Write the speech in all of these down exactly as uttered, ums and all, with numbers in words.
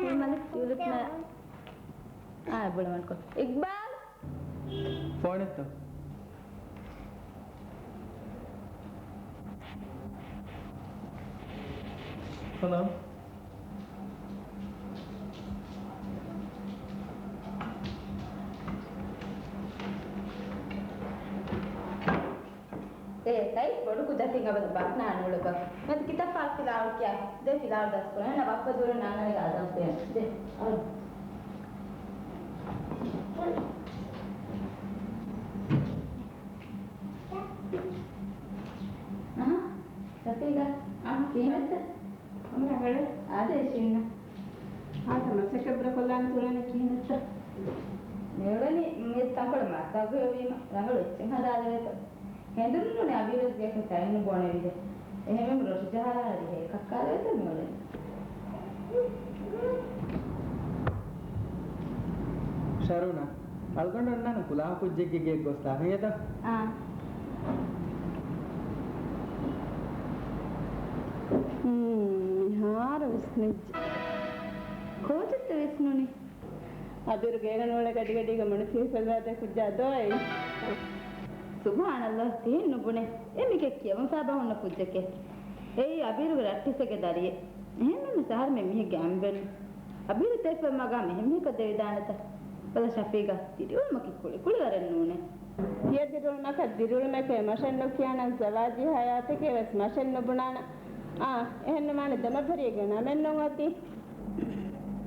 މަލިކް ޓިއުލިޕް ނާ. އާ، ބުޅަމަންކޮ. އިގްބާލް! ފޯނެއްތޯ؟ ހަލޯ. އޭ، ސައިޑް ބޮޑު ކުއްޖާ ތިން އަބަދު ބަހަނާ ނޫޅެބަ. މަތި ކިތައް ފާ ފިލާވަޅު ކިޔާ. ދޭ ފިލާވަޅު ދަސްކުރަން. ނަ ބައްޕަ ދުވަރު ނާނަރި އާދަން ފޭން. ދޭ، އައު. އަހަ، ސަފީގާ، އާ، ކިހިނެއްތަ؟ އަމަ ރަނގަޅޭ. އާދޭ ޝީނާ. އާދަ މަސައްކަތް ބުރަކޮށްލާން ތުނަނެ ކިހިނެއްތަ؟ މިއުޅެނީ މިސް ތަންކޮޅެއް މަސްތާކު ހެޔޮވީމަ، ރަނގަޅު އެއްޗެއް ހަދާލެވޭތޯ. ހެނދުނުން ނޫނޭ އަބީރު ވެސް ގެއަކުން ޓައިން ނުބޯނެވިދޭ. އެހެންވީމަ ރޮށި ޖަހާލާނަދީ ހޭ ކައްކާލެވޭތޯ މިއުޅެނީ. ޝަރޫނާ، އަޅުގަނޑު އަންނާނަން ކުލާހު ކުއްޖެއްގެ ގެއަށް ގޮސްލާ ހެޔޮތަ؟ އާ. ހުން، މިހާރު ވިސްނިއްޖެ. ކޯޗެއްތަ ވިސްނުނީ؟ އަބީރު ގޭގަ ނޫޅޭ ގަޑިގަޑީގަ މޮނިޓަރ ހިފެލުވާދޭ ކުއްޖާ ދޯ އެއީ؟ ސުބްހާނައްލާހް، ތިހެން ނުބުނެ. އެ މިގެ ކިޔަވަން ފާބަ ހުންނަ ކުއްޖެކޭ. އެއީ އަބީރުގެ ރައްޓެއްސެއްގެ ދަރިއެއް. އެހެންނޫން ސަހަރު މި މީހެއްގެ އަނބެން. އަބީރު ތެފެ މަގާ މިހެން މީހަކަށް ދެވިދާނެތަ؟ ބަލަ ޝަފީގާ، ދިރިއުޅުމަކީ ކުޅިކުޅިވަރެއް ނޫނޭ. ތިޔަ ދިރިއުޅުމަކަށް ދިރިއުޅުމެކޭ މަށެއް ނުކިޔާނަން ޒަވާޖީ ހަޔާތެކޭ ވެސް މަށެއް ނުބުނާނަން. އާ، އެހެންނުމާނެ ދެމަފަރިޔެއްގެ ނަމެއް ނޫން އޮތީ.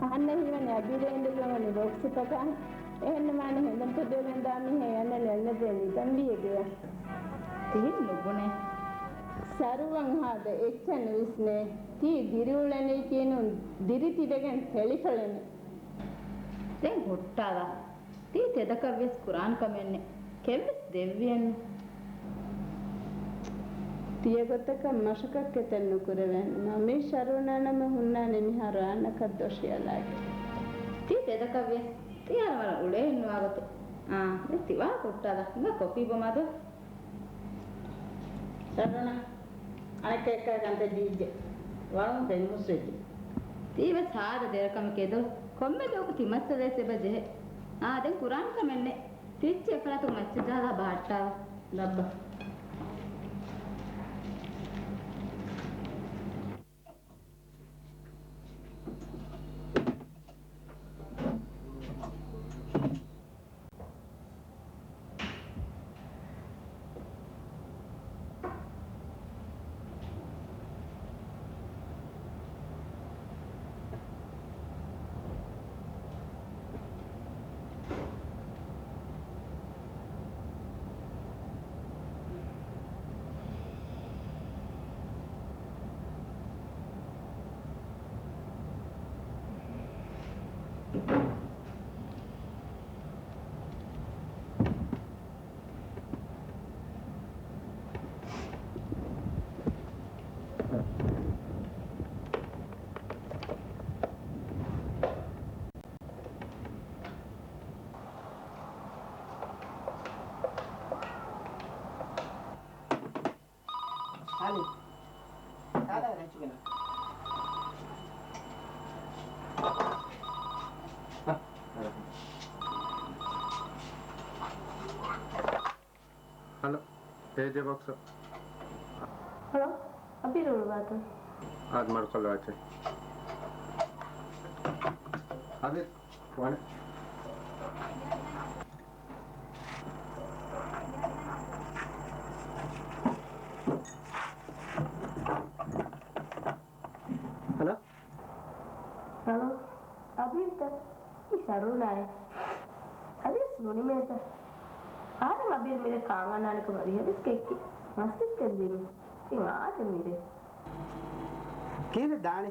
އަހަންނަށް ހީވަނީ އަބީރޭ އިނދެލުވަނީ ރޯކް ސިފަކާ. އެހެންނުމާނެ ހެނދުން ތެދުވެގެން ދާ މީހެއް އަންނަނީ އަންނަ ދެން ނިދަންވީ އެގެޔަށް. ތިހެން ނުބުނޭ. ސަރުވަން ހާދަ އެއްޗެއް ނުވިސްނޭ. ތީ ދިރިއުޅެނީކީނު ދިރި ތިބެގެން ތެޅިފަޅެމެ. ދެން ހުއްޓާލާ. ތީ ތެދަކަށްވިޔަސް ކުރާން ކަމެއްނެއް. ކެތްވެސް ދެއްވިއެއްނު. ތިޔަގޮތަކަށް މަށަކަށް ކެތެއް ނުކުރެވޭނެ. މަ މީ ޝަރޫނާ ނަމަ ހުންނާނެ މިހާރު އާންނަކަށް ދޮށި އަލާގެ. ތީ ތެދަކަށްވިޔަސް ތިޔާރަ ވަރަށް އުޅޭން ނުވާގޮތެއް. އާ، ދެ ތިވާ ހުއްޓާލާ. ހިނގާ ކޮފީ ބޮމާދޯ. ޝަރޫނާ، އަނެއްކާ އެއްކާ ކަންތައް ޖީއްޖެ. ވަޅުން ފެން މުއްސުވެއްޖެ. ތީވެސް ހާދަ ދެރަކަމެކޭ ދޯ. ކޮންމެ ދުވަހަކު ތި މައްސަލައެއް އެބަ ޖެހޭ. އާ، ދެން ކުރާން ކަމެއްނެއް. ތިއްޗެއް އެފަރާތު މައްޗަށް ޖަހާލާ ބަހައްޓާލަ. ލައްބަ. ހަނީ. ސާދާ ރަންޗުގަންނަ. ހަލޯ، އޭޖޭ ބޮކްސަ. ހަލޯ، އަބީރު އުޅުވާތަ؟ އާދެ، މަޑުކޮށްލަ ވައްޗެ. އަބީރު، ވަނެ. ހަލޯ. ހަލޯ. އަބީރުތަ؟ މީ ޝަރޫނާއޭ. އަދިވެސް ނުނިމޭތަ؟ އަހަރެން އަބީރު މިރޭ ކާން އަންނާނެ ކަމަށް ރިހަވެސް ކެއްކި. މަސްތިއްކަން ދިނު. ތި އާދެ މިރޭ. ކިހިނެއް ދާނެ؟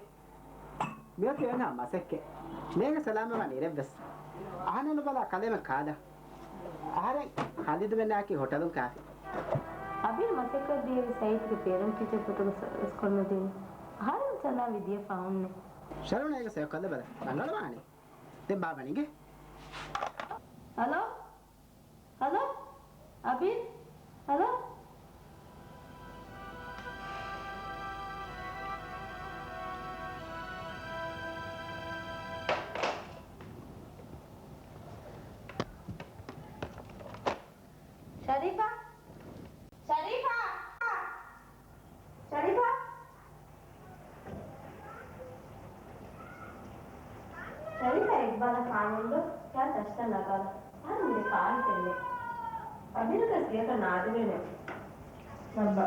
މިއޮތީ އެނާ މަސައްކަތް. ނޭގެ ސަލާމަތްވާން އިރެއްވެސް. އަހަންނަށް ނުބަލާ ކަލޭމެން ކާލާ. އަހަރެން ހަލީދުމެންނާއެކީ ހޮޓަލުން ކާފި. އަބީރު މަސައްކަތް ދިޔައީ ސައީދުގެ ޕޭރެންޓް ޓީޗަރ ފޮތުގެ ސަރވިސް ކޮށްނުދިނުން. އަހަރެން ސަލާ ވިދިޔަ ފަހުންނެ. ޝަރޫނާ އޭގެ ސެވި ކޮށްލަބަލަ. ރަނގަޅުވާނެ. ދެން ބާބަ ނިނގޭ. ހަލޯ؟ ހަލޯ؟ އަބީރު؟ ހަލޯ؟ ބަލަ ފާނުންދޯ، ކާ ތަށިތައް ނަގާލަ. އަހަރެން މި ފާހިތެއް ނެތް. އަބިރުގެ ގެޔަކަށް ނާދެވޭނެ. ބައްބަ.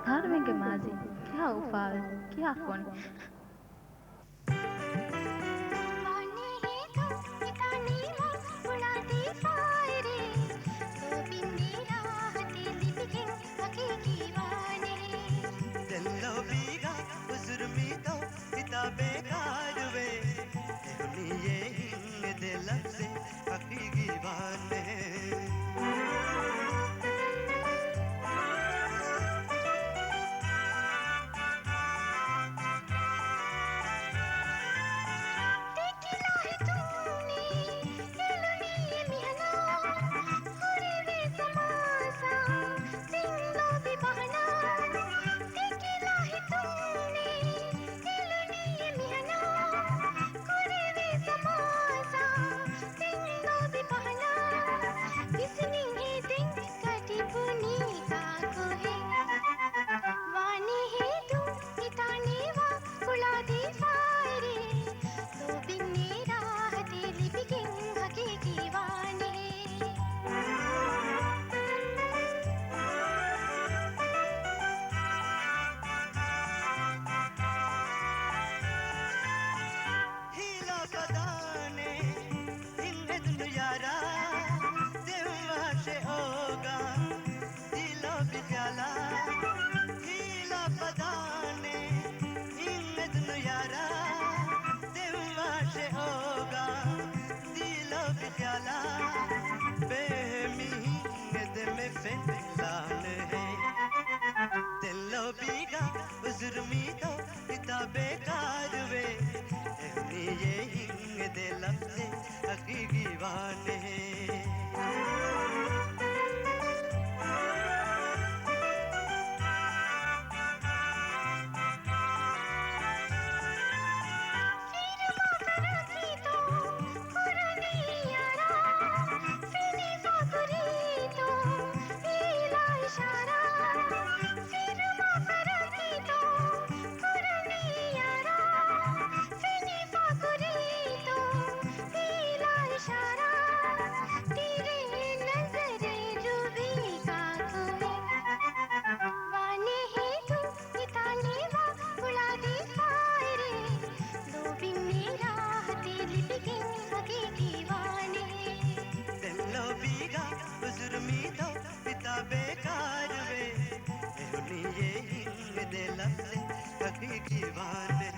އަހަރެމެންގެ މާޒީ ކިހާ އުފާވެ، ކިހާ ފޮނި. ދެން ލޯބީގަ އުޒުރު މީތޯ ހިތާ ބޭކާރުވޭ. އެހުނިއޭ ހިތް އެދޭ ލަފްޒެއް ހަގީގީ ވާނެ. ދެކިލާ ހިތުންނޭ އެޅުނީ މިހަނާ. ހުރެވޭ ސަމާސާ ތިން ލޯބި ބަހަނާ. ދެކިލާ ހިތުންނޭ އެޅުނީ މިހަނާ. ހުރެވޭ ސަމާސާ ތިން ލޯބި ބަހަނާ. ވިސްނިން ހިތިން ކަޓި ބުނީ ކާކުހެއް. ވާނީ ހިތުން ހިތާނީ ވާ ކުޅާދީފާއިރޭ. ލޯބިން ނޭރާ ހަދޭ ލިބިގެން ހަގީގީ ވާނެ. ހީލާ ފަދާނެ ހިތް އެދުނު ޔާރާ، ދެއްވާށޭ އޯގާ ތި ލޯބި ޚިޔާލާ. ހީލާ ފަދާނެ ހިތް އެދުނު ޔާރާ، ދެއްވާށޭ އޯގާ ތި ލޯބި ޚިޔާލާ. ބޭހޭ މި ހިތް އެދެމެ ފެންނާނެހޭ. ދެން ލޯބީގަ އުޒުރު މީތޯ ހިތާ ބޭކާރުވޭ. އެހުނިއޭ ހިތް އެދޭ ލަފްޒެއް ހަގީގީ ވާނެހޭ. ވާނެ ހިތުން ހިތާނީ ވާ ކުޅާދީފާއިރޭ. ލޯބިން ނޭރާ ހަދޭ ލިބިގެން ހަގީގީ ވާނެ. ދެން ލޯބީގަ އުޒުރު މީތޯ ހިތާ ބޭކާރުވޭ. އެހުނިއޭ ހިތް އެދޭ ލަފްޒެއް ހަގީގީ ވާނެ.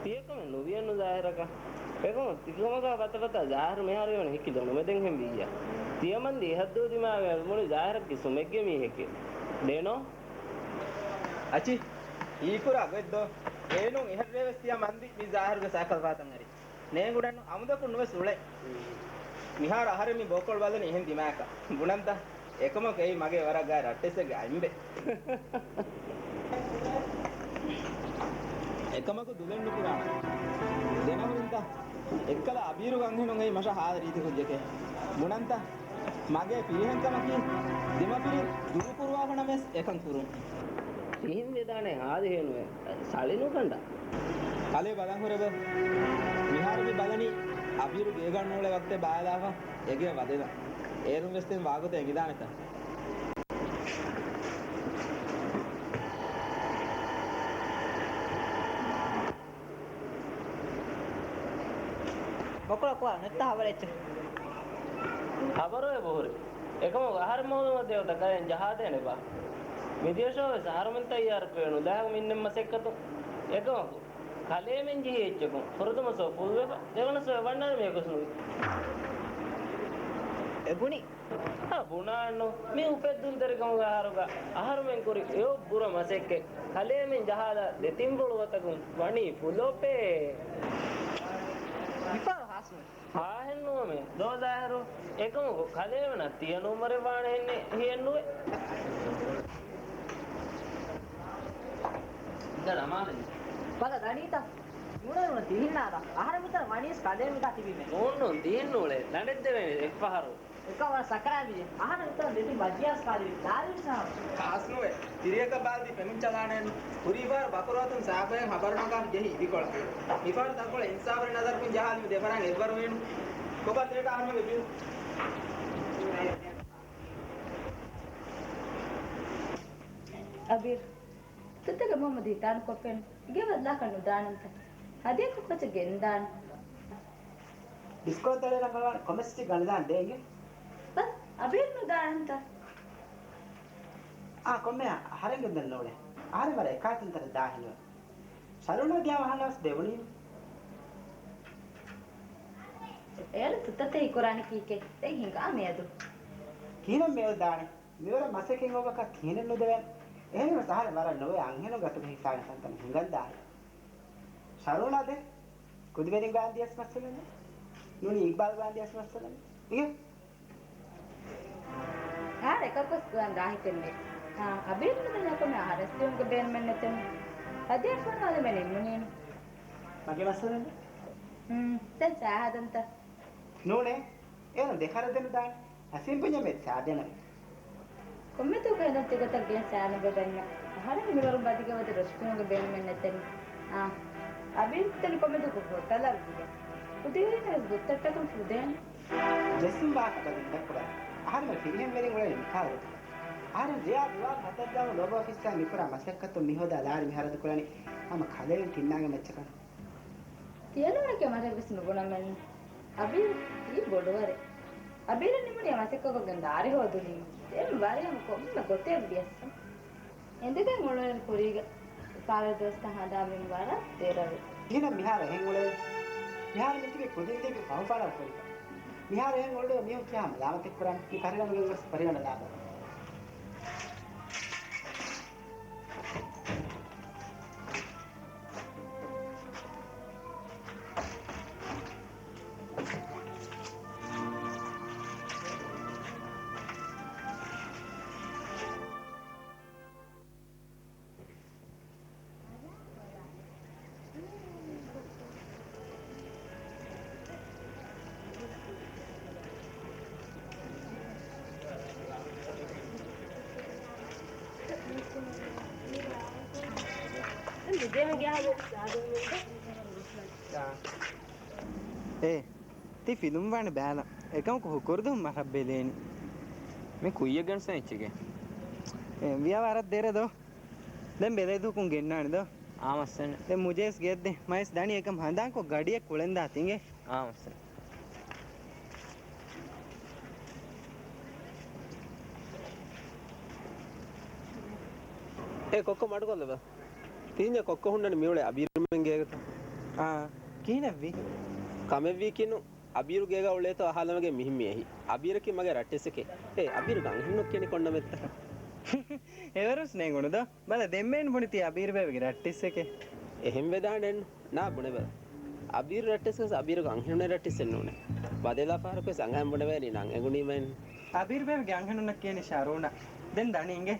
ތިޔަކަމެއް ނުވިޔަންނު ޒާހިރަކަށް. އެކަމަކު ތިކަމަކާ ފަތަފަތާ ޒާހިރު މިހާރު އިވަން ހިކި ދޮނުމެދެން ހެން ވިއްޔާ. ތިޔަމަންދީ ހައްދު ދިމާވެ އަޅުމުޅި ޒާހިރަކީ ސުމެއްގެ މީހެކޭ. ދޭނޯ؟ އަޗި، ހީކުރާ ގޮތް ދޯ؟ އޭނުން އެހެރޭ ވެސް ތިޔަ މަންދި މި ޒާހިރުގެ ސައިކަލް ފާތަން އަރި. ނޭނގުނަން އަމުދަކުން ނުވެސް އުޅޭ. މިހާރު އަހަރެން މި ބޯކޮޅު ބަލަނީ އެހެން ދިމާއަކަށް. ބުނަންތަ؟ އެކަމަކު އެއީ މަގޭ ވަރަށް ގާތް ރައްޓެއްސެއްގެ އަތްބެ. އެކަމަކު ދުލެއް ނުކުރާނަން. ދެނަހުރިންތަ؟ އެއްކަލަ އަބީރުގެ އަންހެނުން އެއީ މަށަށް ހާދަ ރީތި ކުއްޖެކޭ. ބުނަންތަ؟ މަގޭ ފިރިހެންކަމަކީ، ދެމަފިރިން ދުރުކުރުވާފަ ނަމަވެސް އެކަން ކުރުން. ފިހިން ވެދާނެ ހާދަ ހޭނުވެ، ސަޅި ނުކަނޑާ. ކަލޭ ބަލަން ހުރެބަ. މިހާރު މި ބަލަނީ އަބީރު ގޭގަ ނޫޅޭ ވަގުތެއް ބާލާފަ އެގޭ ވަދެލަން. އޭރުން ވެސް ދެން ވާގޮތަށް އެނގިދާނެތަ؟ ބަކުޅަ ކުވާ ނެތްތަ ހަވަރެއްޗެއް؟ ހަބަރު އެބަހުރި. އެކަމަކު އަހަރެން މައުލޫމަތް ދެވަންތަ ކަލޭން ޖަހާދޭނެބާ؟ މިދިޔަށޯވެސް އަހަރުމެން ތައްޔާރު ކުރެވެނު ދާހަކު މިންނެ މަސައްކަތު. އެކަމަކު ކަލޭމެން ޖެހި އެއްޗަކުން ފުރަތަމަ ސޯ ފުލްވެފަ، ދެވަނަ ސޯ އެ ވަންނާނެ މިޔަކުސް ނުވި. އެބުނި. އާ، ބުނާނު، މި އުފެއްދުންތެރިކަމުގެ އަހަރުގަ އަހަރުމެން ކުރި އެއޮށް ބުރަ މަސައްކަތް ކަލޭމެން ޖަހާލާ ދެތިން ފުޅު ވަތަކުން ވަނީ ފުލޮޕޭ. މިފަހަރު ހާސްނުވޭ. ހާހެއްނުވަމޭ ދޯ ދާހިރު. އެކަމަކު ކަލޭމެނަށް ތިޔަ ނޫންވަރެއް ވާނެ ހެންނެއް ހިއެއްނުވޭ. އިނގަ ދަމާލެއް. ބަލަ ދަނީތަ؟ ނޫނޭ ނޫނޭ ތިހިންނާދާ. އަހަރެން މިތަނަށް ވަނީސް ކަލޭމެން ތިބީމޭ. ނޫން ނޫން ތިހިން ނޫޅޭ. ލަނޑެއް ދެވޭނެ އެއްފަހަރު. އެކަމަށް ސަކަރާތްވިއްޔަ. އަހަރެން އުތަން ދެތިން ބައްޖިޔާސް ކާލިވި ލާރި ވިސްނާ. ކާސްނުވެ. ތިރިއަކަށް ބާލްދީ ފެނުން ޗަލާނެއެއްނު. ކުރީފަހަރު ބަކުރޯތުން ސާބައިން ހަބަރު ނަގާ ޖެހި އިދިކޮޅަށް. މިފަހަރު ތަންކޮޅެއް އިންސާފުވެރި ނަޒަރަކުން ޖަހާލިމު ދެފަރާން އެއްވަރުވީނު. ކޮބާ ދޭޓާ އަހަރުމެންގެ ބިލް؟ އަބީރު، ތުއްތަކެއް މުހައްމަދު ހިތާނު ކޮށްފެން. އިގޭ ބަދަލާކަށް ނުދާނަންތަ؟ ހަދިޔާ ކޮކޮޗެއް ގެންދާނެ. ބިސްކޮޅަށް ތަޅޭ ރަނގަޅުވާނެ ކޮމެސްޓި ގަނޑިދާން ދޭނގެ. ބަ، އަބީރު ނުދާނަންތަ؟ އާ، ކޮންމެ އަހަރެން ގެންދަން ނޫޅޭ. އަހަރެން ވަރަށް އެކާތުންތަރަ ދާހިނުވެ. ޝަރޫނާ ދިޔާ ވަހަނާސް ދެވުނީ. އޭރު ތުއްތަތެ ހިކުރާނެ ކީކޭ؟ ދެން ހިނގާ މިއަދު. ކިހިނެއް މިއަދު ދާނެ؟ މިވަރަށް މަސައްކަތް އޮވަކަށް ކިހިނެއް ނުދެވޭނެ. އެހެންވެސް އަހަރެން ވަރަށް ނުވެ އަންހެނުން ގަތުގަ ހިފާގެން ތަންތަނަށް ހިނގަން ދާނެ. ޝަރޫނާ ދެ. ކުދިވެރިން ގާނދިޔަސް މައްސަލަ ނެ. ނޫނީ އިގްބާލް ގާނދިޔަސް މައްސަލަ ނެ. އިގެ. އާ، އެކަކުސް ގާން ދާހިތެއް ނެ. އާ، އަބީރު ނުދަންޏާ ކޮންމެ އަހަރެސް ދިޔުމުގެ ބޭނުމެއް ނެތެން. ހަދިޔާ ފޮނުވާލެމެ ނިންމުނީނު. މަގެ މައްސަލަ ނެ. ހުން، ދެން ސާހަދަންތަ؟ ނޫނޭ، އޭނު ދެ ޚަރަދެއް ނުދާނެ. ހަސީން ބުންޏަމެދު ސާދެނަވި. ކޮންމެތޯ ކަހެލަން ތިގޮތަށް ގެން ސާނުބެދަންޏާ. އަހަރެން މިވަރުން ބަދިގެ ވަދެ ރޮސްކުރުމުގެ ބޭނުމެއް ނެތެން. އާ، އަބީރު ތަން ކޮންމެދު ގޮތަށް ހޮޓަލަށް ވިޔަ. ކުދިވެރިންނަށް ވެސް ގޮތްތައްޓަކުން ފުދޭނެ. ޖެއްސުން ވާހަކަ ބަލިން ދައްކުރާ. އަހަރެމެ ފިރިހެންވެރިން އުޅެނީ މިކާރު. އަހަރެން ރެޔާ ދުވާ ހަތަށް ދާމު ލޯބޯ ފިއްސާ މިކުރާ މަސައްކަތުން މިހޯދާ ލާރި މިހަރަދު ކުރަނީ ހަމަ ކަލޭގެން ތިންނާގެ މައްޗަކަށް. ތިޔަނޫނެކޭ މަށެއްވެސް ނުބުނަމެން. އަބީރު ތީ ބޮޑުވަރެއް. އަބީރު ނިމުނީ މަސައްކަތްކޮށްގެން ދާރި ހޯދުނީ. ދެން ވަރިޔަމަ ކޮންމެ ގޮތެއް ވިޔަސް. އެނދެގެން އުޅުނު ކުރީގަ އުފާވެރި ދުވަސްތައް ހަނދާންވީމަ ވަރަށް ދެރަވޭ. ކިހިނެއް މިހާރު އެހެން އުޅެނީ؟ މިހާރު މިތިބީ ކުދިންދީގެ ފަހުފާނަށް އުފެދިފަ. މިހާރު އެހެން އުޅުނު މީހުން ކިހާ މަލާމަތެއް ކުރާނީ؟ މި ކަރިގަނޑުގެން ގޮސް ކަރިގަނޑަށް ލާބަ. އޭ، ތި ފިލުމް ވާނެ ބާލަން. އެކަމަކު ހުކުރުދުހުން މަށަށް ބެލޭނީ. މި ކުއްޔަށް ގެންސަން އެއްޗެކޭ. އެ، ވިޔަ ވަރަށް ދެރަ ދޯ. ދެން ބެލެދޫކުން ގެންނާނެ ދޯ. އާ މައްސަން. ދެން މުޖޭސް ގެއްދެ. މައިސް ދަނީ އެކަމް ހަނދާންކޮށް ގަޑިއެއް ކުޅެންދާ ތިނގެ. އާ މައްސަން. އޭ ކޮއްކޮ މަޑުކޮށްލަބަ. ތީންޏާ ކޮއްކޮ ހުންނަނީ މިއުޅޭ އަބީރުމެން ގޭގަތަ؟ އާ، ކިހިނެއްވީ؟ ކަމެއްވީކީނު. އަބީރު ގޭގަ އުޅޭތޯ އަހާލަމެގެ މިހިން މިއެހި. އަބީރަކީ މަގޭ ރައްޓެއްސެކޭ. އޭ، އަބީރު ގަންހެނުންނަށް ކިޔަނީ ކޮން ނަމެއްތަ؟ އެވަރުސް ނޭނގުނު ދޯ. ބަލަ ދެންމެން ބުނި ތީ އަބީރު ބޭބެގެ ރައްޓެއްސެކޭ. އެހެން ވެދާނެއްނު. ނާ ބުނެބަ. އަބީރު ރައްޓެއްސެކޭ އަބީރު ގަންހެނުންނެއް ރައްޓެއްސެއް ނޫނޭ. ބަދަލާ ފަހަރަކުވެސް އަނގައިން ބުނެވޭނީ ނަން އެނގުނީމައެއްނު. އަބީރު ބޭބެގެ އަންހެނުންނަށް ކިޔަނީ ޝަރޫނަ. ދެން ދަނީ އިނގޭ.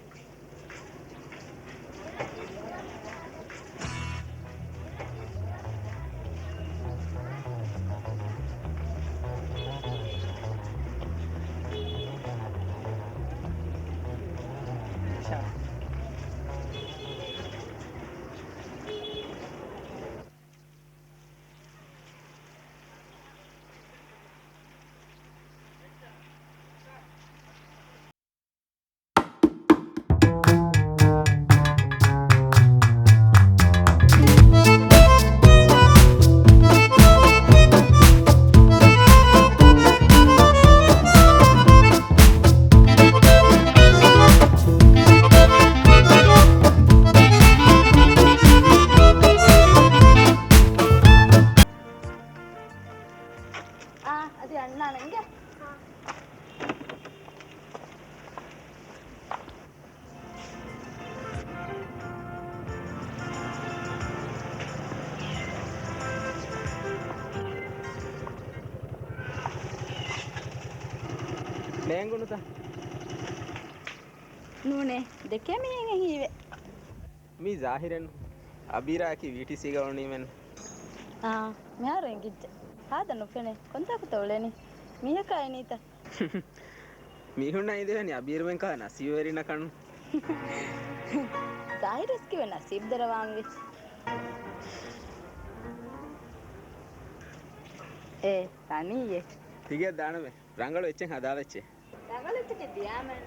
އަދި އަންނާނެ އިނގޭ. ނޭނގުނުތަ؟ ނޫނޭ، ދެކޭ މީހެއް ހީވޭ. މީ ޒާހިރެއްނު. އަބީރާއަކީ ވީޓީސީގަ އުޅުނީމެއްނު. އާ، މިހާރު އެނގިއްޖެ. ހާދަ ނުފެނޭ. ކޮންތާކުތަ އުޅެނީ؟ މީހަކާ އިނީތަ؟ މީހުންނަށް އިނދެވެނީ އަބީރުމެންކާ ނަސީބުވެރިންނަކަން. ޒާހިރުވެސް ކިޔެވެ ނަސީބު ދަރަވާންވީ. އޭ، ތަނީއޭ. ތިގެ ދާނަމޭ. ރަނގަޅު އެއްޗެއް ހަދާލައްޗޭ. ރަނގަޅު އެއްޗަކީ ދިޔާމެން.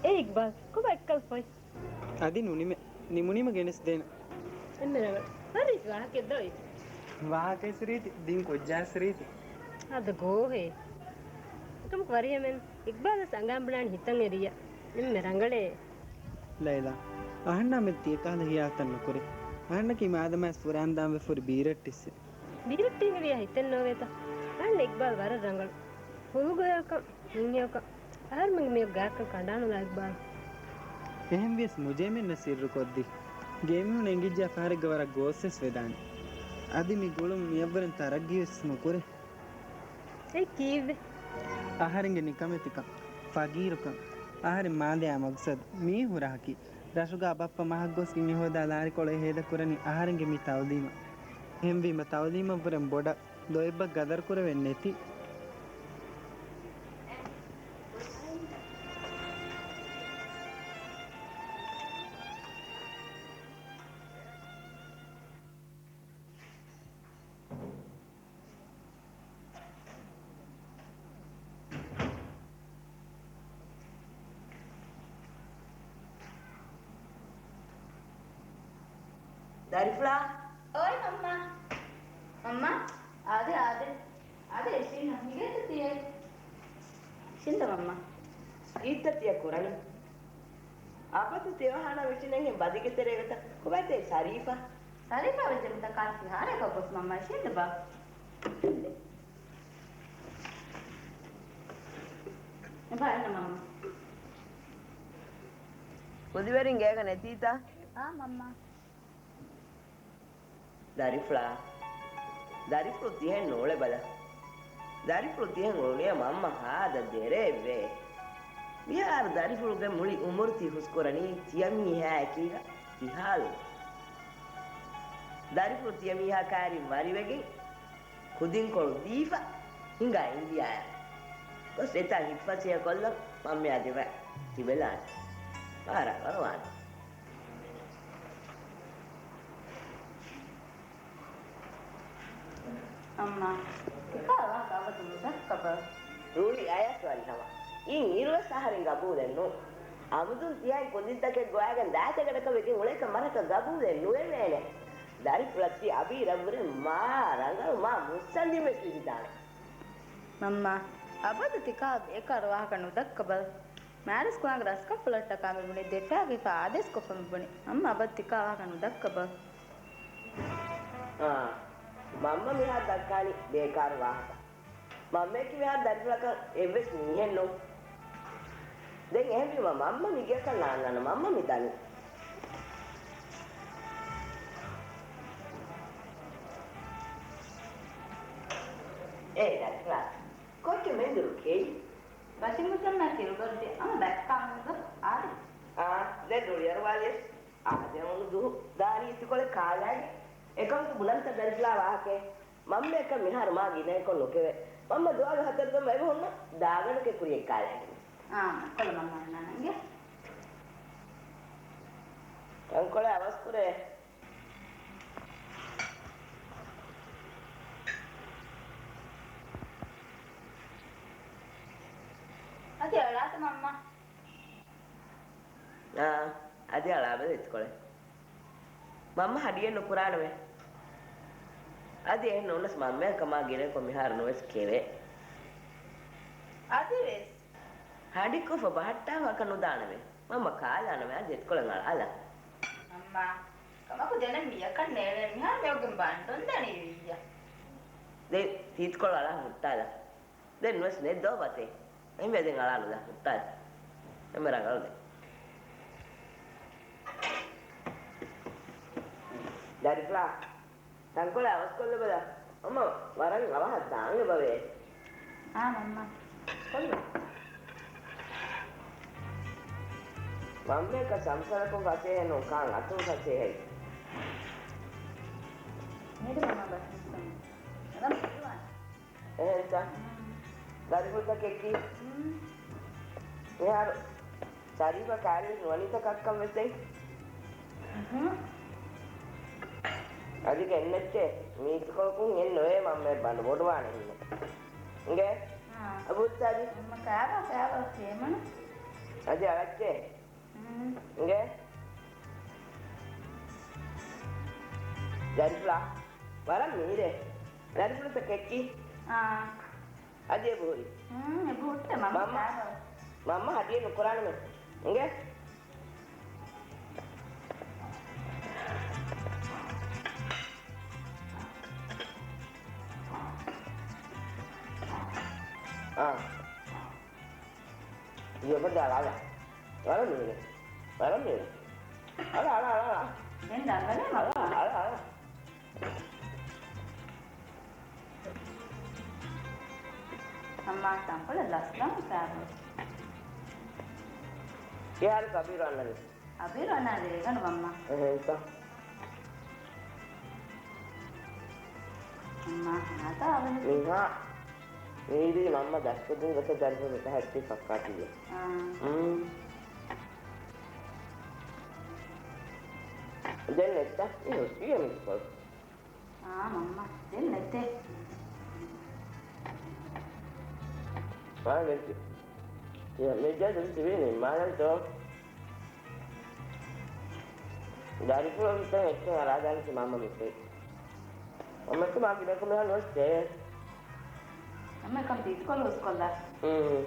އޭ އިގްބާލް، ކޮބާ އެއްކަލަ ފޮތް؟ އަދި ނުނިމޭ. ނިމުނީމަ ގެނެސްދޭނެ. އެންމެ ރަނގަޅު. ވަރަށް ރީތި ވާހަކައެއް ދޯ އިތު. ވާހަކައެއްސު ރީތި، ދިން ކުއްޖާއެއްސު ރީތި. އާދަ ގޯހޭ. އެކަމަކު ވަރިހަމެން އިގްބާލަށް އަނގައިން ބުނާނެ ހިތަށް އެރިޔަ. އެންމެ ރަނގަޅޭ. ލައިލާ، އަހަންނާމެދު ތިޔަކަހަލަ ހިޔާލުތައް ނުކުރޭ. އަހަންނަކީ މާދަމާއެސް ފުރާންދާންވެފަ ހުރި ބީރައްޓިއްސެއް. ބީރައްޓީގެ ހިތެއް ނޯވޭތަ؟ އަހަންނަށް އިގްބާލް ވަރަށް ރަނގަޅު. ހުޅުގަޔަކަށް، ހިތްހެޔޮކަށް، އަހަރެމެންގެ މިއޮއް ގާތްކަން ކަނޑާނުލާ އިގްބާލް. އެހެންވިޔަސް މުޖޭމެންނަށް ސިއްރު ކޮށްދީ. ގޭމީހުން އެނގިއްޖާ ފަހަރެއްގަ ވަރަށް ގޯސްވެސް ވެދާނެ. އަދި މި ގުޅުން މިއަށްވުރެން ތަރައްގީވެސް ނުކުރޭ. އެ ކީއްވެ؟ އަހަރެންގެ ނިކަމެތިކަން، ފަގީރުކަން، އަހަރެން މާލެއާ މަގްސަދު މީ ހުރަހަކީ. ރަށުގަ ބައްޕަ މަހަށް ގޮސްގެން އެ ހޯދާ ލާރިކޮޅު އެ ހޭދަކުރަނީ އަހަރެންގެ މި ތައުލީމަށް. އެހެންވީމަ ތައުލީމަށްވުރެން ބޮޑަށް ލޯތްބަށް ގަދަރުކުރެވެން ނެތި. ދަރިފުޅާ. އޯއި މަންމާ. މަންމާ، އާދެ، އާދެ. އާދެ، އިށީންނަ. މިގޭތަ ތިޔަ؟ އިށީންދަ މަންމާ. ކީއްތަ ތިޔަ ކުރަނީ؟ އަބަދު ތިޔަ ވަހާނާ ވެށިނެއްހެން ބަދިގެ ތެރޭގަ ތަ. ކޮބާތޭ ޝަރީފާ؟ ޝަރީފާ ވެއްޖެ މިތަ ކާން ފިހާރައަކަށް ގޮސް މަންމާ އިށީންދަ ބާ. އެބަ އަންނަ މަންމާ. ކުދިވެރިން ގޭގަ ނެތީތަ؟ އާ މަންމާ. ދަރިފުޅާ. ދަރިފުޅު ތިހެން ނޫޅެބަލަ. ދަރިފުޅު ތިހެން އުޅުނިޔަ މަންމަ ހާދަ ދެރައެއްވޭ. މިހާރު ދަރިފުޅުގެ މުޅި އުމުރު ތި ހުސްކުރަނީ ތިޔަމީހާއެކީގަ ތިހާލުން. ދަރިފުޅު ތިޔަމީހާ ކާރިން ވަރިވެގެން ކުދިންކޮޅު ދީފަ ހިނގާ އިންޑިއާއަށް ގޮސް އެތާ ހިތްފަސޭހަކޮށްލަން މަންމަޔާ ދެބަ ތިބެލާނެ. ވާރާ ވަރުވާނެ. އައްމާ، ތިކާ ވާހަކަ އަބަދު ނުދައްކަބަ. ރުޅި އަޔަސް ވަރިހަމަ. އިން އިރުވެސް އަހަރެން ގަބޫލެއް ނޫން. އަމުދުން ތިޔައިން ކުދިންތަކެއް ގޮވާގެން ދާތަގަޑަކަށް ވެގެން އުޅޭކަށް މަރަކަށް ގަބޫލެއް ނުވެވޭނެ. ދަރިފުޅަށް ތި އަބީރަށްވުރެ މާ ރަނގަޅު މާ މުއްސަނދިން ވެސް ލިބިދާނެ. މަންމާ، އަބަދު ތިކާ ބޭކާރު ވާހަކަ ނުދައްކަބަލަ. މާރިސް ކުޅަނގަ ރަސްކަންފުޅަށްޓަކާ މި ބުނި ދެއްޓާގެފާ އާދޭސްކޮށްފަ މި ބުނި. މަންމާ އަބަދު ތިކާ ވާހަކަ ނުދައްކަބަލަ. އާ، މަންމަ މިހާ ދައްކާނީ ބޭކާރު ވާހަކަ. މަންމަޔަކީ މިހާރު ދަރިފުޅަކަށް އެއްވެސް މީހެއް ނޫން. ދެން އެހެންވީމަ މަންމަ މި ގެޔަކަށް ނާންނާނަ މަންމަ މި ދަނީ. އޭ ދަރިފުޅާ، ކޮއްޗެއް މެންދުރު ކެއި؟ ބަޝީރު މުސަންމަ ތިރުބަރުދި އަމަ ދައްކާ ހުންދަ އާދެ. އާ، ދެ ރުޅިއަރުވާލިޔަސް. އާދެ އަމުނު ދުހު ދާނީ އިތުކޮޅެއް ކާލާގެ. އެކަމަކު ބުނަންތަ ދަރިފުޅާ ވާހަކައެއް. މަންމަޔަކަށް މިހާރު މާ ގިނައެއްކޮށް ނުކެވޭ. މަންމަ ދުވާލު ހަތަރު ދޮންބަ އެބަ ހުންނަ ދާގަނޑު ކެކުރިއެއް ކާލާގެން. އާ، ކޮޅު މަންމަ ނާނަންގެ. ތަންކޮޅެއް އަވަސްކުރޭ. އަދި އަޅާތަ މަންމަ؟ އާ، އަދި އަޅާބަލަ އިތުކޮޅެއް. މަންމަ ހަޑިއެއް ނުކުރާނަމޭ. އަދި އެހެން ނޫނަސް މަންމައަށް ކަމާ ގިނައިންކޮށް މިހާރު ނުވެސް ކެވޭ. އަދިވެސް. ހަޑިކޮށްފަ ބަހައްޓާފަ އަކަށް ނުދާނަމޭ. މަންމަ ކާލާނަމޭ އަދި އެތިކޮޅެއް އަޅާލާ. މަންމާ، ކަމަކު ދެނެއް މިއަކަށް ނޭޅޭނެ މިހާރު މިއޮގެން ބަނޑުން ދަނީ ވިއްޔަ. ދެން ތީތިކޮޅު އަޅާ ހުއްޓާލާ. ދެން ނުވެސް ނެތް ދޯ ބަތޭ. އެހެންވެ ދެން އަޅާނުލާ ހުއްޓާލާ. އެންމެ ރަނގަޅު ދެން. ދަރިފުޅާ. ތަންކޮޅެއް އަވަސްކޮށްލަބަލަ. އަމަ ވަރަށް އަވަހަށް ދާން އެބަވޭ. އާ، މަންމާ. ކޮށްލު. މަންމައަކަށް ސަމްސަލަކުން ފަސޭހަ ނޫން، ކާން އަތުން ފަސޭހައި. މީދު މަންމާ ބަސް މިސްކަން. އަދަން ބުނިވާނެ. އެހެންތަ؟ ދަރިފުޅުތަކެއްކީ؟ މިހާރު ޝަރީފަށް ކާރިވެސް ނުވަނީތަ ކައްކަން ވެސް ދެން؟ އަދި ގެންނެއްޗޭ. މީސްކޮޅަކުން އެއް ނުވޭ މަންމައެއް ބަނޑު ބޮޑުވާނެ ހިންނަ. އިނގޭ؟ އާ. އަބޫ ސާދި. މަންމަ ކާބާ ކާބާ ކޭމަނު. އަދި އަޅައްޗޭ. އިނގޭ؟ ދަރިފުޅާ، ވަރަށް މީރޭ. ދަރިފުޅުތަކެއްކީ؟ އާ. އަދި އެބަހުރި. އެބަހުއްޓެ މަންމަ. މަންމަ ހަޑިއެއް ނުކުރާނަމޭ. އިނގޭ؟ އާ. އިޔަ ބައްދާ އަޅާ. އަޅާ މީނެ. އަޅާ މީނެ. އަޅާ، އަޅާ، އަޅާ. ދެން ދަންގަލޭ މަ. އަޅާ، އަޅާ، އަޅާ. އައްމާ ތަންކޮޅެއް ލަސްލަން ސާބު. ކިހާރު ކަބީރު އަންނަނީ؟ އަބީރު އަންނާ ރޭގަނޑު މަންމާ. އެހެންތަ؟ މަންމާ ހަނާތާ އަވަހަށް. މީހާ މީރީ މަންމަ ދަސްކުދިން ގޮތަށް ދަރިފުޅު މިކަހައްޗި ފައްކާތީގެ. އާ. މް. ދެން ނެއްތަ؟ އި ހުސްވިޔަ މިސްކޮޅު. އާ، މަންމަ، ދެން ނެތޭ. އާ، ނެތި. މިއަދު ތިބީ ނިންމާލަންތޯ؟ ދަރިފުޅު މިތަން އެއްޗެއް އަރާދާނެތީ މަންމަ މިތޭ. މަންމަ ތި މާ ގިނަކު މިހާ ނުވެސް ތޭ. މަންމަ އެކަން ތީތިކޮޅު ހުސްކޮށްލާ. އުނ.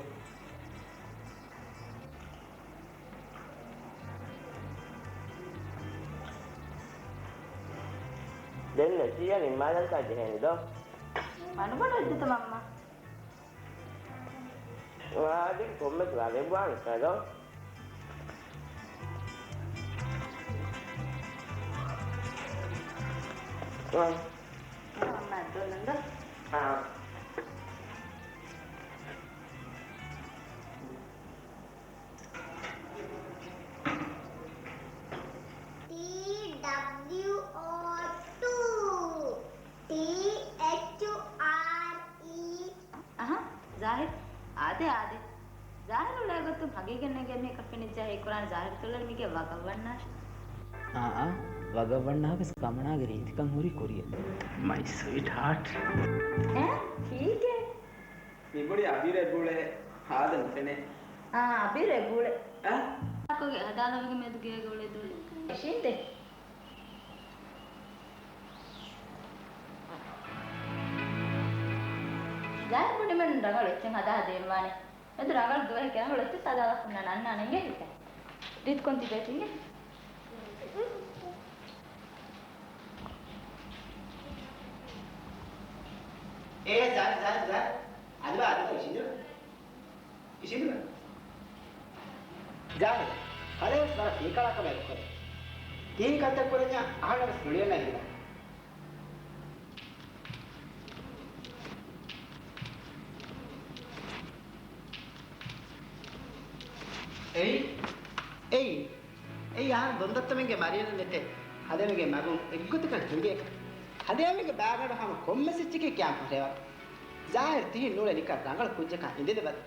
ދެން ނެތިޔަ ނިންމާލަންތާ ޖެހޭނެ ދޯ. މަނުބަނޑު އެއްދިތަ މަންމަ؟ ވާދި ކޮންމެސް ވާދެއްވާނެ ކަލޯ. އާ. މަންމަ އައްދޯ ނަންދޯ. އާ. T W O two. T H R E. އަހަ، ޒާހިރު، އާދޭ، އާދޭ. ޒާހިރު އުޅޭ ގޮތުން ހަގީގަތް ނޭނގޭ މީހަކަށް ފެނިއްޖާ ހީކުރާނެ ޒާހިރު ތުލަރު މީގެ ވަގަށް ވަންނާށި. އާ، އާ، ވަގަށް ވަންނާ ވެސް ކަމަނާގެ ރީތިކަން ހުރީ ކުރިއެއް. My sweetheart. އެ؟ ކީކޭ؟ މި ބުނި އަބީރު އެބައުޅޭ ހާދަ ނުފެނޭ. އާ، އަބީރު އެބައުޅޭ. އަ؟ އަކުގެ ހަދާލަވަގެ މެދު ގޭގަ އުޅޭ ދުވަހެއް. އެށީނދެ. ޒާހިރު ބުނިމެން ރަނގަޅު އެއްޗެއް ހަދާ ހަދައިން ވާނެ. މެދު ރަނގަޅު ދުވަހެއް ރަނގަޅު އެއްޗެއް ހަދާލާ ހުންނަ ނަންނާނެ އިނގޭ ހިތަށް. ރީތިކޮން ތިބޭތި އިނގޭ. އޭ، ޒާހިރު، ޒާހިރު، ޒާހިރު. އަދިވާ، އަދިވާ، އިށީނދެވާ. އިށީނދެވާ. ޒާހިރު، ކަލޭވެސް ވަރަށް ފީކަޅާ ކަމެއް ކުރޭ. ތީ ކަންތައް ކުރަންޏާ އަހަންނަށް ވެސް ނުލިޔަންނަ ހިނގާ. އެއީ، އެއީ، އެއީ އަހަރެން ދޮންދައްތަމެންގެ މަރިޔަނަށް ނެތޭ ހަދައިމެގެ މަގުން އެއްގޮތަކަށް ހިނގޭކަށް. ހަދައިމެގެ ބާގަނޑު ހަމަ ކޮންމެސް އެއްޗެކޭ ކިޔާން ފަށޭވަރު. ޒާހިރު ތިހިން ނޫޅެ ނިކަން ރަނގަޅު ކުއްޖަކާ އިނދެލެވަރު.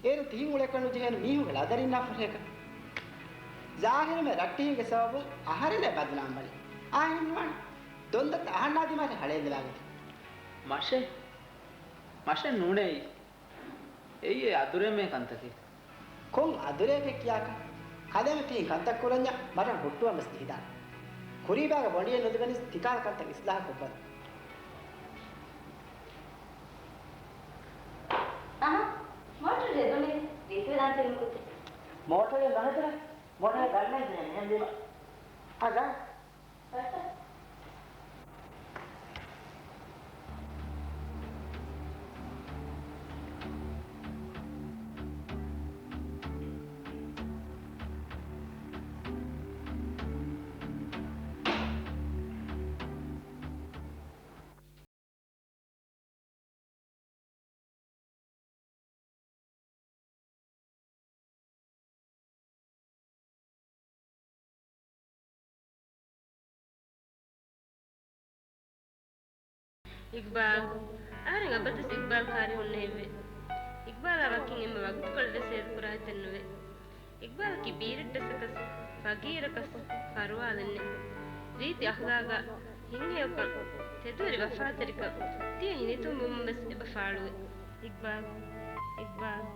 އޭރު ތިހިން އުޅޭކަށް ނުޖެހޭނެ މީހުންގެ ޅަދަރިންނާ ފަށޭކަށް. ޒާހިރުމެ ރައްޓެހިންގެ ސަބަބުން އަހަރެންނޭ ބަދުނާމްވަނީ. އާ، އެހެން ނުވާނެ. ދޮންދަތައް އަހަންނާ ދިމާލަށް ހަޅޭއްލަވާގަތީ. މަށެއް؟ މަށެއް ނޫނޭ އެއީ. އެއީ އެ އަދުރޭމެ ކަންތަކީ. ކޮން އަދުރެއް ކިޔާކަށް؟ ކަލޭމެ ތިހިން ކަންތައް ކުރަންޏާ މަރަން ހުއްޓުވަން ވެސް ޖެހިދާނެ. ކުރީބާގެ ބޮނޑިއެއް ނުލިބެނީސް ތިކާލަ ކަންތައް އިސްލާހު ކޮށްބަލަ. އަހަ، މޯޓަރު ހެދުނީ ރީތިވެދާނެތީ ނުކުތެ. މޯޓަރެއް ނަހަތުރެ؟ މޯޓަރެއް ދަންނަން ޖެހޭނެ އެހެންވީމަ. އާ ދާ. އިގްބާލް. އަހަރެން އަބަދުވެސް އިގްބާލް ކާރި ހުންނެވިއެވެ. އިގްބާލާ ވަކިން އެންމެ ވަގުތުކޮޅެއް ވެސް ހޭދަކުރާ އެތައް ނުވޭ. އިގްބާލަކީ ބީރައްޓަސަކަސް، ފަގީރަކަސް، ފަރުވާލެއް ނެތް. ރީތި އަޚްލާގާ، ހިތްހެޔޮކަން، ތެދުވެރި ވަފާތެރިކަން، ތިޔަ ހިނިތުންވުމުން ވެސް އެބަ ފާޅުވޭ. އިގްބާލް، އިގްބާލް.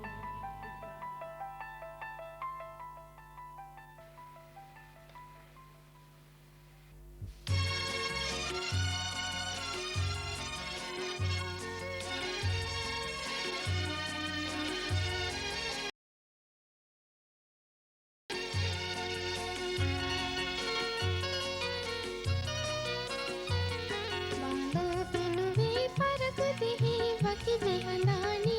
ވާލޯ ބިނުވޭ ފަރަގު ދިހި ވަކިވެ ހަނދާނީ.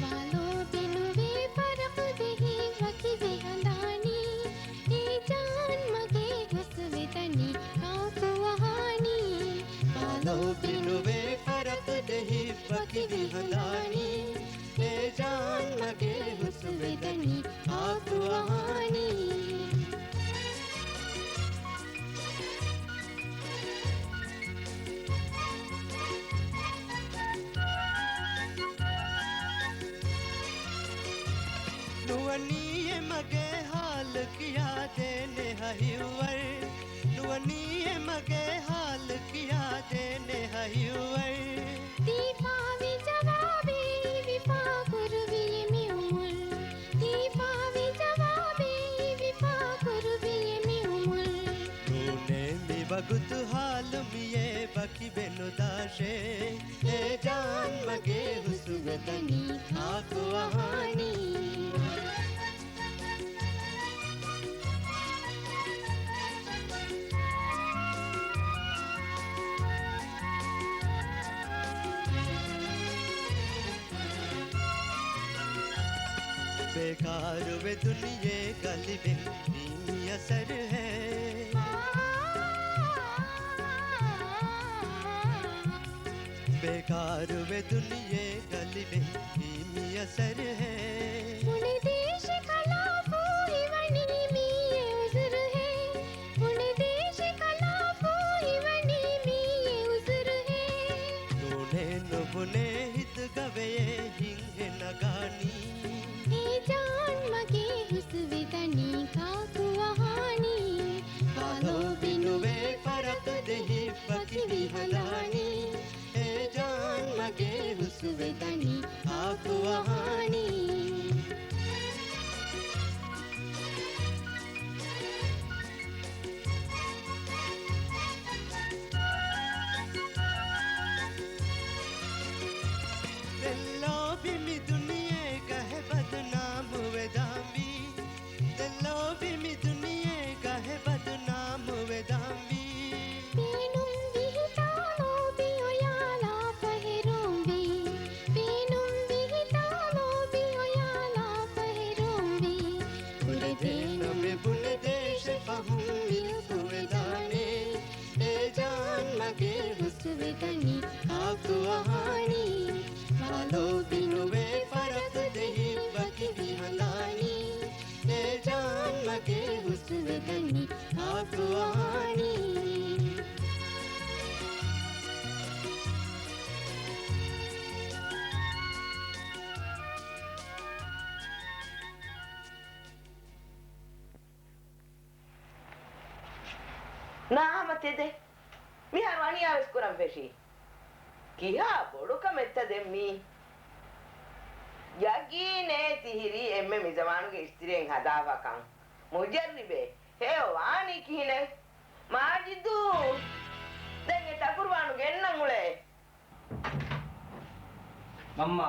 ވާލޯ ބިނުވޭ ފަރަގު ދިހި ވަކިވެ ހަނދާނީ. އޭ ޖާން މަގޭ ހުސްވެދަނީ ކާކު އަހާނީ. ވާލޯ ބިނުވޭ ފަރަގު ދިހި ވަކިވެ ހަނދާނީ. އޭ ޖާން މަގޭ ހުސްވެދަނީ ކާކު އަހާނީ. ނުވަނީ އެ މަގޭ ހާލު ކިޔާދޭނެ ހަހިވަރު. ނުވަނީ އެ މަގޭ ހާލު ކިޔާދޭނެ ހަހިވަރު. ދީފާވި ޖަވާބެއް ވިފާ ކުރުވި މި އުމުރު. ދީފާވި ޖަވާބެއް ވިފާ ކުރުވި މި އުމުރު. ނޫނޭ މި ވަގުތު ހާލު މިއޭ ވަކިވެ ނުދާށޭ. އޭ ޖާން މަގޭ ހުސްވެދަނީ ކާކު އަހާނީ. ބޭކާރުވެ ދުނިޔޭގަ ލިބެން މީ މިއަސަރު ހޭ. ބޭކާރުވެ ދުނިޔޭގަ ލިބެން މީ މިއަސަރު ހޭ. ބުނެދޭށި ކަލާފޫ ހީވަނީ މީއެއް އުޒުރު ހޭ. ބުނެދޭށި ކަލާފޫ ހީވަނީ މީއެއް އުޒުރު ހޭ. ނޫނޭ ނުބުނޭ ހިތުގަ ވެޔޭ ހިތްހެ ނަގާނީ. އޭ ޖާން މަގޭ ހުސްވެދަނީ ކާކު އަހާނީ. ވާލޯ ބިނުވޭ ފަރަގު ދިހި ވަކިވި ހަނދާނީ. އޭ ޖާން މަގޭ ހުސްވެދަނީ ކާކު އަހާނީ. ދެއްލޯބި މި ދުނިޔޭގަ ހެ ބަދުނާމު ވެދާންވީ. ދެއްލޯބި މި ދުނިޔޭގަ ހެ ބަދުނާމު ވެދާންވީ. ބޭނުން ވިހިތާ ލޯބި އޮޔާލާ ފަހެރުންވީ. ބޭނުން ވިހިތާ ލޯބި އޮޔާލާ ފަހެރުންވީ. ކުރެދޭނަމެ ބުނެދޭށެ ފަހުން ވިލްކުވެދާނެ. އޭ ޖާން މަގޭ ހުސްވެދަނީ ކާކު އަހާނީ. ވާލޯ ބިނުވޭ ފަރަގު ދިހި ވަކިވި ހަނދާނީ. އޭ ޖާން މަގޭ ހުސްވެދަނީ ކާކު އަހާނީ. ނާމަ ތެދެއް. މިހާރު އަނިޔާވެސް ކުރަން ފެށީ. ކިހާ ބޮޑު ކަމެއްތަ ދެން މީ؟ ޔަގީނޭ ތިހިރީ އެންމެ މިޒަމާނުގެ އިސްތިރިއެއް ހަދާފަކަން. މުޖައްރިބޭ، ހެޔޮ ވާނީ ކިހިނެއް؟ މާޖިދު! ދެން އެ ތަކުރުފާނު ގެންނަން އުޅޭ. މަންމާ،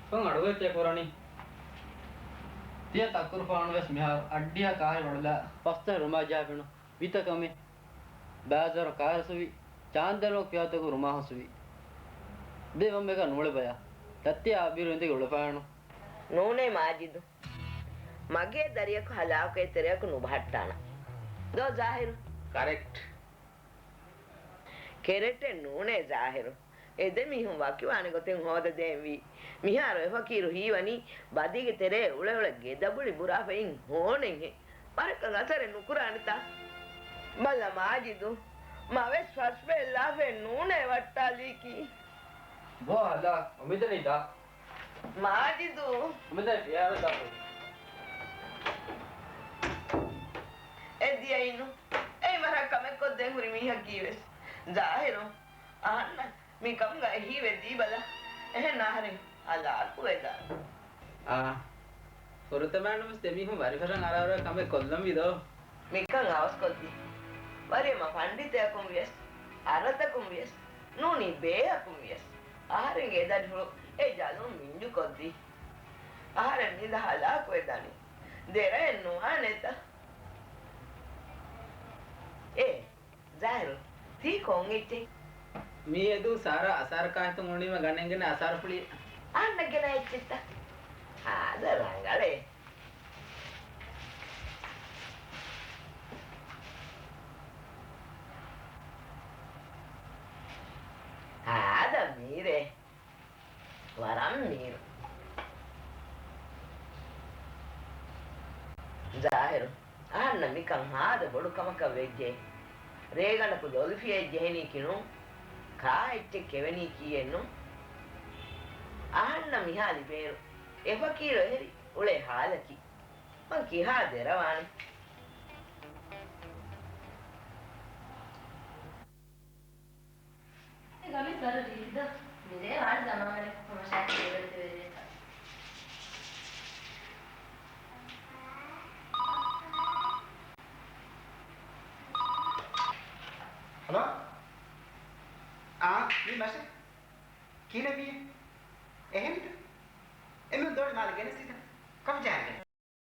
ކޮން އަޑުގައެއްތޭ ކުރަނީ؟ ތިޔަ ތަކުރުފާނު ވެސް މިހާރު އައްޑިހަ ކާހި ވަޅުލާ ފަސްތަހެ ރުމާ ޖަހާފިނު ވިތަކަމެއް. ބާޒާރު ކާރަސުވި، ޗާންދަރު ކިޔާތަކު ރުމާ ހުސުވި. ދެ ވަން މެކަ ނޫޅެ ބަޔާ. ތައްތި އާބިރު އިނދެގެ އުޅެފާނު. ނޫނޭ މާޖިދު. މަގޭ ދަރިޔަކު ހަލާކު އެތެރެއަކު ނުބަހައްޓާނަ. ދޯ ޒާހިރު. ކަރެކްޓް. ކެރެޓެއް ނޫނޭ ޒާހިރު. އެ ދެ މީހުން ވަކިވާނެ ގޮތެއް ހޯދަދޭންވީ. މިހާރު އެ ފަކީރު ހީވަނީ ބަދީގެ ތެރޭ އުޅެ އުޅެ ގެދަބުޅި ބުރާފައިން ހޯނެއްހެން. ވަރަކަށް އަސަރެއް ނުކުރާނެތާ؟ ބަލަ މާޖިދު، މަވެސް ފަސްބެއްލާފައެއް ނޫނޭ ވައްޓާލީކީ. ދޯ ހަލާ، އުމިދަނީ ދާ. މާޖިދު. އުމިދަނީ ފިޔާވެ ދާ. އެ ދިޔައިނު. އެއި މަރާ ކަމެއް ކޮށްދޭން ހުރި މީހަކީ ވެސް. ޒާހިރު. އަހަންނަށް މި ކަމުގައި ހީވެ ދީބަލަ. އެހެން އަހަރެން ހަލާކުވެދާނެ. އާ، ފުރަތަމައިނުވެސް ދެމީހުން ވަރިފަށަށް އަރާރުވެ ކަމެއް ކޮށްލަންވީ ދޯ؟ މިކަން އަވަސްކޮށްދީ. ވަރިއަމަ ފަންޑިތަޔަކުން ވިޔަސް، އަރަތަކުން ވިޔަސް، ނޫނީ ބޭއަކުން ވިޔަސް، އަހަރެންގެ އެދަނިފުޅު އެ ޖަލުން މިންޖުކޮށްދީ. އަހަރެން ނިދަ ހަލާކުވެދާނީ. ދެރައެއް ނުވާނެތަ؟ އޭ. ޒާހިރު، ތީ ކޮން އެއްޗެއް؟ މިއަދު ސާރާ އަސާރަކާ ހިތުން އުޅުނީމަ ގަނެންގެން އަސާރަފުޅި. އަހަންނަށް ގެނައި އެއްޗެއްތަ؟ ހާދަ ރަނގަޅޭ. ހާދަ މީރޭ. ވަރަށް މީރު. ޒާހިރު، އަހަންނަށް މިކަން ހާދަ ބޮޑު ކަމަކަށް ވެއްޖެ. ރޭގަނޑަކު ލޮލުފިޔައެއް ޖެހެނީކީ ނޫން، ކާ އެއްޗެއް ކެވެނީކީއެއް ނޫން. އަހަންނަށް މިހާ ލިބޭއިރު، އެ ފަކީރު އެހެރި އުޅޭ ހާލަކީ. މަން ކިހާ ދެރަވާނެ؟ އެ ގަމީސް ވަރަށް ރީތި ދޯ؟ މިރޭ ވާނެ ދަމާވަރެއް ހަމަށާ ކޭބަލް ދެވެރިވެތަ؟ ހަލޯ؟ އާ، މީ މަށެ. ކީއްވެ މީ؟ އެހެންތަ؟ އެމީހުން ދޯނި މާލެ ގެނެސްދީތަ؟ ކޮން ޖަހަން؟